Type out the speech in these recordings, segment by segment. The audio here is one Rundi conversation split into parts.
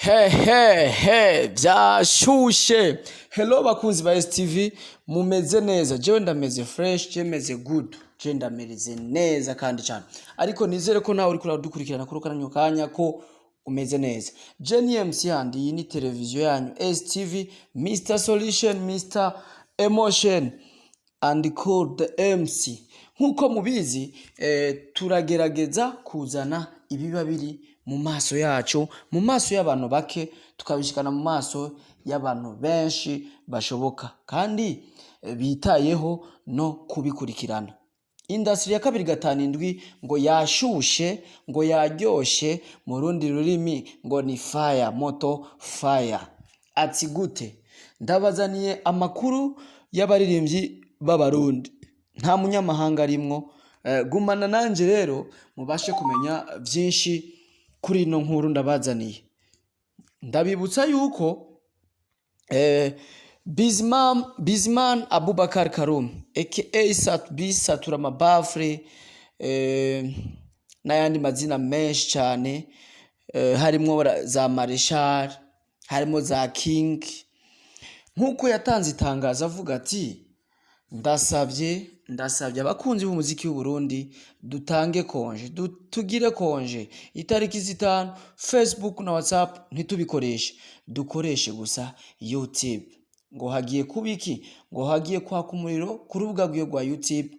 He he he, byashushe! Hello bakunzi ba STV, mumeze neza? Jewe ndameze fresh, je meze good, je ndameze neza kandi cyane. Ariko nizere ko nawe uriko uradukurikirana kuri kano kanya ko umeze neza. Je ni MC handi, iyi ni televiziyo yanyu STV, Mr Solution, Mr Emotion and called the MC. Nk'uko mubizi, turagerageza kuzana ibiba biri mu maso yacu, mu maso y'abantu bake, tukabishikana mu maso y'abantu benshi bashoboka kandi bitayeho no kubikurikirana. Industry ya 257 ngo yashushe, ngo yaryoshe, mu rundi rurimi ngo ni fire, moto fire. Ati gute? Ndabazaniye amakuru y'abaririmbyi b'Abarundi, nta munyamahanga arimwo. Gumana nanje rero mubashe kumenya vyinshi kuri ino nkuru ndabazaniye. Ndabibutsa yuko Bizman Abubakar Karume aka Sat-B, Satura Mabafre, n'ayandi mazina menshi cyane, harimwo za Marshal, harimo za King, nk'uko yatanze itangazo avuga ati: Ndasabye abakunzi b'umuziki w'u Burundi, dutange congé, tugire congé itariki 5, Facebook na WhatsApp ntitubikoreshe, dukoreshe gusa YouTube." Ngo hagiye kuba iki? Ngo hagiye kwaka umuriro ku rubuga rwiwe rwa YouTube,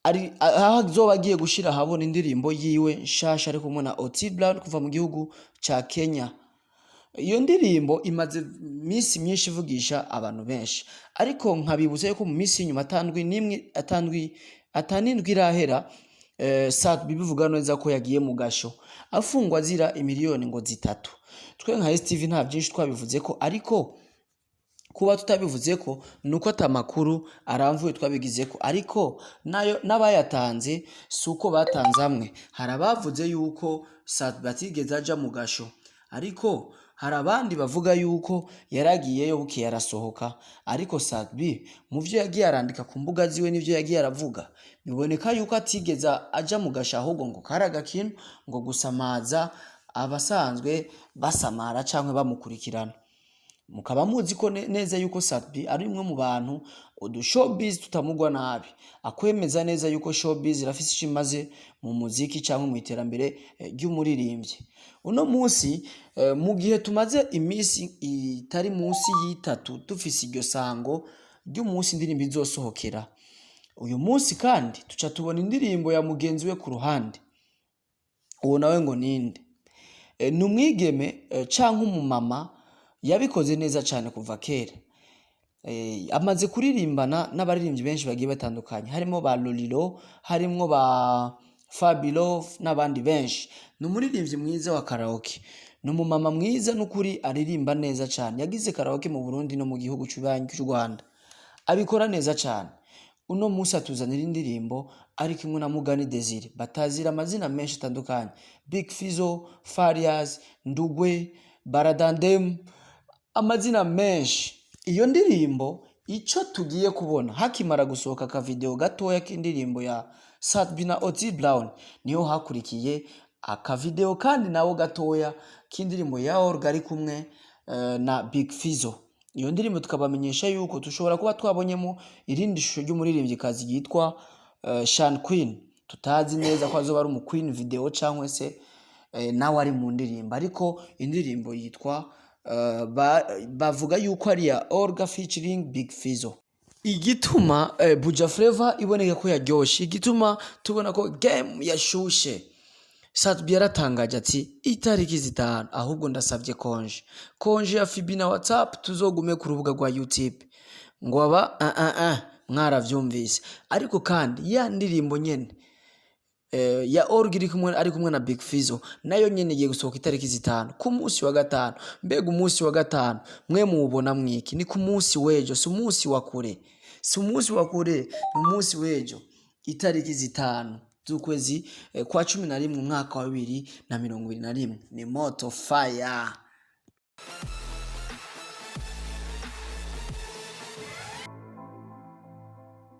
ari aho azoba agiye gushira ahabona indirimbo yiwe nshasha ari kumwe na Otile Brown kuva mu gihugu ca Kenya. Iyo ndirimbo imaze minsi myinshi ivugisha abantu benshi, ariko nkabibutsa yuko mu minsi y'inyuma atandwi n'imwe, atandwi atanindwi irahera, Sat-B bivuga neza ko yagiye mu gasho afungwa azira imiliyoni ngo 3. Twe nka STV nta byinshi twabivuze ko, ariko kuba tutabivuze ko nuko ata makuru aramvuye twabigize ko, ariko nayo n'abayatanze si uko batanze amwe. Hari abavuze yuko Sat-B atigeze aja mu gasho, ariko hari abandi bavuga yuko yaragiyeyo bukeye arasohoka. Ariko Sat-B mu vyo yagiye arandika ku mbuga ziwe n'ivyo yagiye aravuga, biboneka yuko atigeze aja mu gasho, ahubwo ngo kari agakino, ngo gusamaza abasanzwe basamara canke bamukurikirana. Mukaba muzi ko neza yuko Sat-B ari umwe mu bantu udu showbiz tutamugwa nabi, akwemeza neza yuko showbiz irafise ico imaze mu muziki canke mu iterambere ry'umuririmbyi. Uno munsi, mu gihe tumaze iminsi itari munsi y'itatu dufise iryo sango ry'umunsi indirimbo izosohokera, uyu munsi kandi tuca tubona indirimbo ya mugenzi we ku ruhande. Uwo nawe ngo ninde? Ni umwigeme canke umumama yabikoze neza cane kuva kera. Amaze kuririmbana n'abaririmbyi benshi bagiye batandukanye, harimo ba Lolilo, harimwo ba Fabilo n'abandi benshi. Ni umuririmbyi mwiza wa karaoke, ni umumama mwiza n'ukuri, aririmba neza cane. Yagize karaoke mu Burundi no mu gihugu c'ububanyi c'u Rwanda, abikora neza cane. Uno munsi atuzanira indirimbo ari kumwe na Mugani Desire, batazira amazina menshi atandukanye: Big Fizzo, Farias, Ndugwe, Baradandem, amazina menshi. Iyo ndirimbo, ico tugiye kubona hakimara gusohoka akavideo gatoya k'indirimbo ya Sat-B na Otile Brown, niho hakurikiye akavideo kandi nawo gatoya k'indirimbo ya Orga ari kumwe na Big Fizzo. Iyo ndirimbo tukabamenyesha yuko dushobora kuba twabonyemo irindi shusho ry'umuririmbyikazi yitwa Shan Queen, tutazi neza ko azoba ari umu Queen video cyangwa se nawe ari mu ndirimbo. Ariko indirimbo yitwa bavuga yuko ari iya Olga featuring Big Fizzo. Igituma Buja Flavor iboneka ko yaryoshe, igituma tubona ko game yashushe, Sat-B yaratangaje ati: "Itariki 5, ahubwo ndasabye congé, congé ya FB na WhatsApp, tuzogume ku rubuga rwa YouTube." Ngo aba ah, ah, ah, mwaravyumvise. Ariko kandi ya ndirimbo nyene ya Org iri kumwe, ari kumwe na Big Fizzo, nayo nyene igiye gusohoka itariki 5, ku munsi wa gatanu. Mbega umunsi wa gatanu mwe muwubona mwiki? Ni ku munsi w'ejo, si umunsi wa kure, si umunsi wa kure, ni umunsi w'ejo, itariki 5 z'ukwezi kwa 11, umwaka wa 2021. Ni moto fire.